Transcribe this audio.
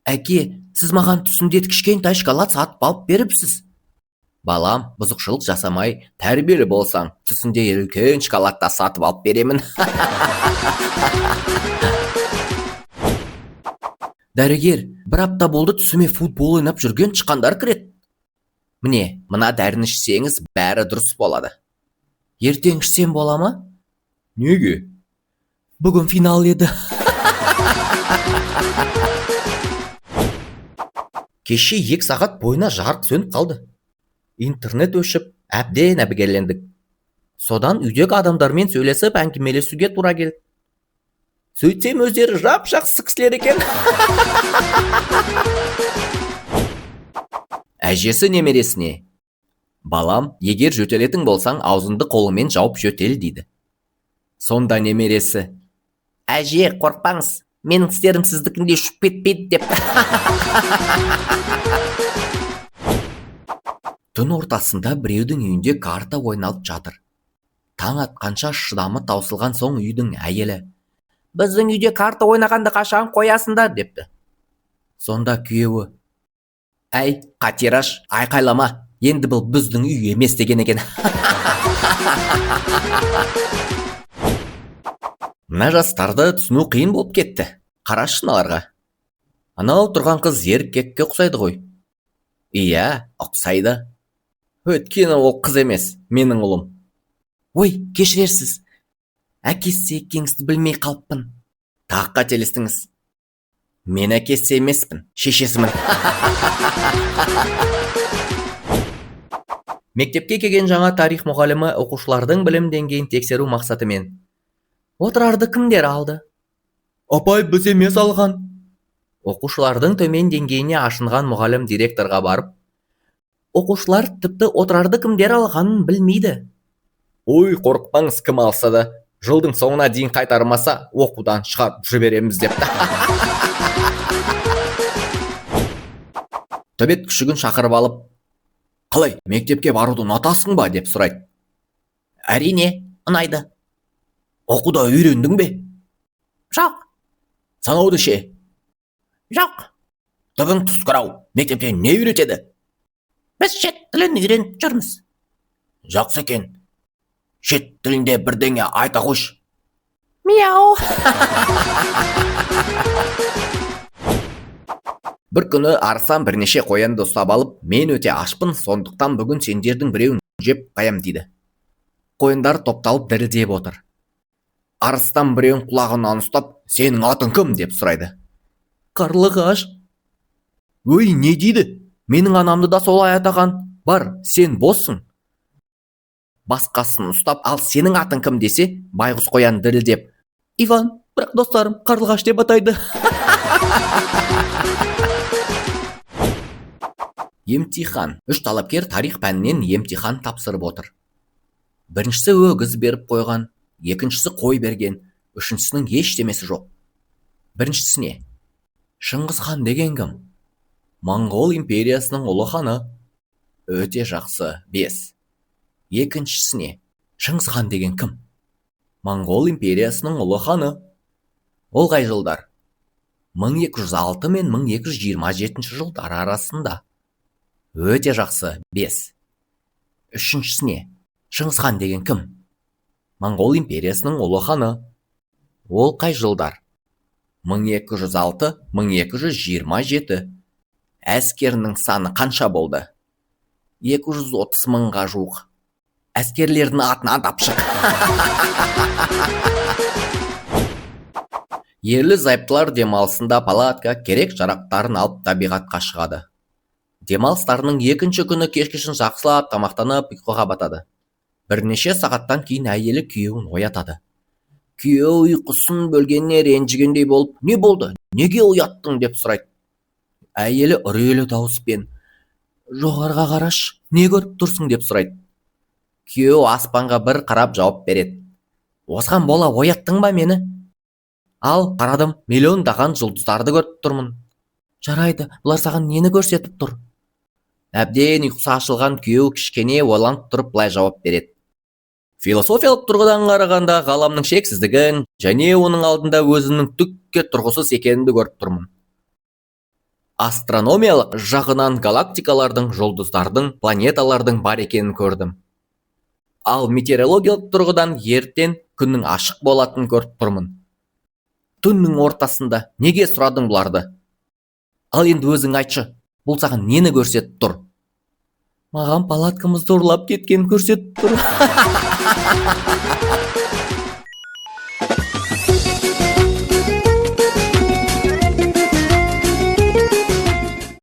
Әке, сіз маған түсімде кішкентай шоколад сатып алып беріпсіз. Балам, бұзықшылық жасамай, тәрбиелі болсаң, түсінде үлкен шоколад та сатып алып беремін. Дәрігер, бір апта болды түсіме футбол ойнап жүрген тышқандар кіреді. Міне, мына дәріні ішсеңіз, бәрі дұрыс болады. Ертең ішсем бола ма? Неге? Бүгін финал еді. Кеше 2 сағат бойына жарық сөніп қалды. Интернет өшіп, әбден әбігерлендік. Содан үйдегі адамдармен сөйлесіп, әңгімелесуге тура келді. Сөйтсем өздері жап-жақсы кісілер екен. Әжесі немересіне: Балам, егер жөтелетін болсаң, аузыңды қолыңмен жауып жөтел, дейді. Сонда немересі: Әже, қорықпаңыз, менің тістерім сіздікіндей ұшып кетпейді, деп. Түн ортасында біреудің үйінде карта ойналып жатыр. Таң атқанша шыдамы таусылған соң үйдің әйелі: Біздің үйде карта ойнағанды қашан қоясыңдар, депті. Сонда күйеуі: Әй, қатераш, айқайлама, енді бұл біздің үй емес, деген екен. Мына жастарды түсіну қиын болып кетті. Қарашы мыналарға. Анау тұрған қыз еркекке ұқсайды ғой. Иә, ұқсайды. Өйткені ол қыз емес, менің ұлым. Ой, кешірерсіз. Әкесі екеніңізді білмей қалыппын. Тағы қателестіңіз. Мен әкесі емеспін, шешесімін. Мектепке келген жаңа тарих мұғалімі оқушылардың білім деңгейін тексеру мақсатымен: Отырарды кімдер алды? Апай, біз емес алған. Оқушылардың төмен деңгейіне ашынған мұғалім директорға барып: Оқушылар тіпті отырарды кімдер алғанын білмейді. Ой, қорықпаңыз, кім алса да, жылдың соңына дейін қайтармаса, оқудан шығарып жібереміз, депті. Төбет күшігін шақырып алып: Қалай, мектепке баруды ұнатасың ба, деп сұрайды. Әрине, ұнайды. Оқуда үйрендің бе? Жоқ. Санауды ше? Жоқ. Түбің түскір-ау, мектепте не үйретеді? Біз шет тілін үйреніп жүрміз. Жақсы екен. Шет тілінде бірдеңе айта қойшы. Мяу. Бір күні арыстан бірнеше қоянды ұстап алып, мен өте ашпын, сондықтан бүгін сендердің біреуін жеп қоям, дейді. Қояндар топталып дірілдеп отыр. Арыстан біреуін құлағынан ұстап, сенің атың кім, деп сұрайды. Қарлығаш. Өй, не дейді? Менің анамды да солай атаған. Бар, сен боссың. Басқасын ұстап, ал сенің атың кім десе, байғұс қоян дірілдеп, Иван, бірақ достарым қарлығаш деп атайды. Емтихан. 3 талапкер тарих пәнінен емтихан тапсырып отыр. Біріншісі өгіз беріп қойған, екіншісі қой берген, үшіншісінің ештемесі жоқ. Біріншісіне: Шыңғыс хан деген кім? Моңғол империясының ұлы ханы. Өте жақсы, 5. Екіншісіне: Шыңғыс хан деген кім? Моңғол империясының ұлы ханы. Ол қай жылдар? 1206 мен 1227 жылдар арасында. Өте жақсы, 5. Үшіншісіне: Шыңғыс хан деген кім? Моңғол империясының ұлы ханы. Ол қай жылдар? 1206, 1227. Әскерінің саны қанша болды? 230 мыңға жуық. Әскерлердің атын атап шық. Ерлі зайыптылар демалысында палатка, керек жарақтарын алып табиғатқа шығады. Демалыстарының екінші күні кешкісін жақсылап тамақтанып ұйқыға батады. Бірнеше сағаттан кейін әйелі күйеуін оятады. Күйеуі ұйқысын бөлгеніне ренжігендей болып, не болды, неге ояттың, деп сұрайды. Әйелі үрейлі дауыспен, жоғарыға қарашы, не көріп тұрсың, деп сұрайды. Күйеуі аспанға бір қарап жауап береді. Осыған бола ояттың ба мені? Ал, қарадым, миллиондаған жұлдыздарды көріп тұрмын. Жарайды, бұлар саған нені көрсетіп тұр? Әбден ұйқысы ашылған күйеуі кішкене ойланып тұрып былай жауап береді. Философиялық тұрғыдан қарағанда ғаламның шексіздігін және оның алдында өзімнің түкке тұрғысыз екенімді көріп тұрмын. Астрономиялық жағынан галактикалардың, жұлдыздардың, планеталардың бар екенін көрдім. Ал метеорологиялық тұрғыдан ертең күннің ашық болатынын көріп тұрмын. Түннің ортасында неге сұрадың бұларды? Ал енді өзің айтшы, бұл саған нені көрсетіп тұр? Маған палаткамызды ұрлап кеткенін көрсетіп тұр.